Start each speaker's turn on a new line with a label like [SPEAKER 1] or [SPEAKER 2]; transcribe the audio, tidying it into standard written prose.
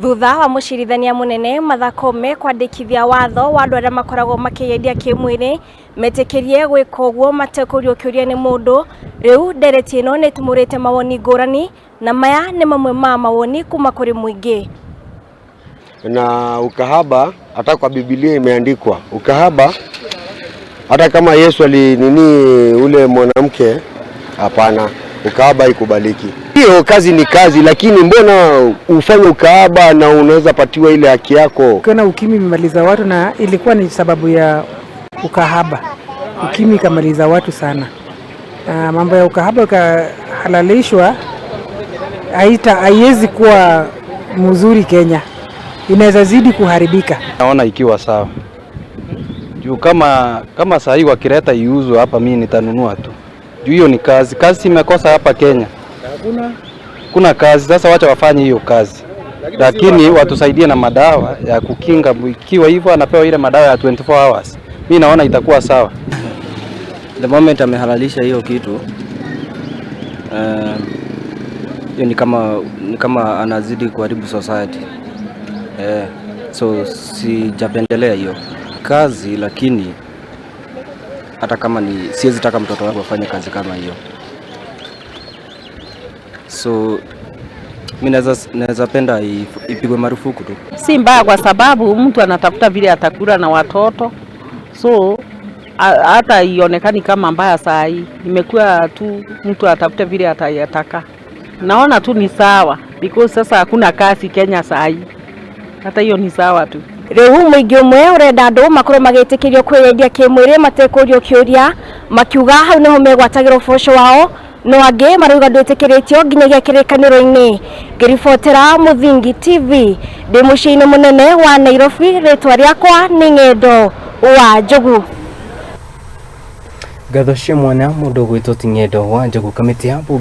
[SPEAKER 1] Thutha wa mũcirithania mũnene Martha Koome kwandĩkithia watho wa andũ arĩa makoragwo makĩyendia kĩmwĩrĩ metĩkĩrie gwĩka ũguo matekũrio kĩũria nĩ mũndũ. Rĩu ndereti ĩno nĩ ĩtumũrĩte mawoni ngũrani, na maya nĩ mamwe ma mawoni kuma kũrĩ mũingĩ.
[SPEAKER 2] Na ukahaba, hata kwa Biblia imeandikwa ukahaba, hata kama Yesu alinini ule mwanamke, hapana, ukahaba ikubaliki. Hiyo kazi ni kazi, lakini mbona ufanye ukahaba na unaweza patiwa ile haki yako?
[SPEAKER 3] Ukiona ukimwi imemaliza watu, na ilikuwa ni sababu ya ukahaba. Ukimwi ikamaliza watu sana. Na mambo ya ukahaba ikahalalishwa, haiwezi kuwa mzuri Kenya, inaweza zidi kuharibika.
[SPEAKER 4] Naona ikiwa sawa juu kama saa hii wakileta iuzwe hapa, mimi nitanunua tu juu hiyo ni kazi. Kazi imekosa hapa Kenya, kuna kazi. Sasa wacha wafanye hiyo kazi, lakini watusaidie na madawa ya kukinga. Ikiwa hivyo anapewa ile madawa ya 24 hours, mi naona itakuwa sawa.
[SPEAKER 5] The moment amehalalisha hiyo kitu, hiyo ni kama anazidi kuharibu society, so sijapendelea hiyo kazi, lakini hata kama ni siwezi taka mtoto wangu afanye kazi kama hiyo, so mi naweza penda ipigwe marufuku tu.
[SPEAKER 6] Si mbaya kwa sababu mtu anatafuta vile atakula na watoto, so hata ionekani kama mbaya saa hii, imekuwa tu mtu atafute vile atayataka. Naona tu ni sawa because sasa hakuna kazi Kenya saa hii, hata hiyo ni sawa tu.
[SPEAKER 1] Rĩu mũingĩ ũmwe ũrenda andũ makorwo magĩtĩkĩrio kwĩyendia kĩmwĩrĩ matekũrio kĩũria, makiuga hau nĩho megwatagĩra ũboco wao, no angĩ marauga ndwĩtĩkĩrĩtio nginyagia kĩrĩkanĩro-inĩ. Ngĩribotera Mũthingi TV ndĩ mũciĩ-inĩ mũnene wa Nairobi, rĩtwa rĩakwa nĩ Ng'endo wa Njogu.
[SPEAKER 7] Ngatho cia mwanya mũndũ ũgwĩtwo ti Ng'endo wa Njogu, kamĩtĩ ya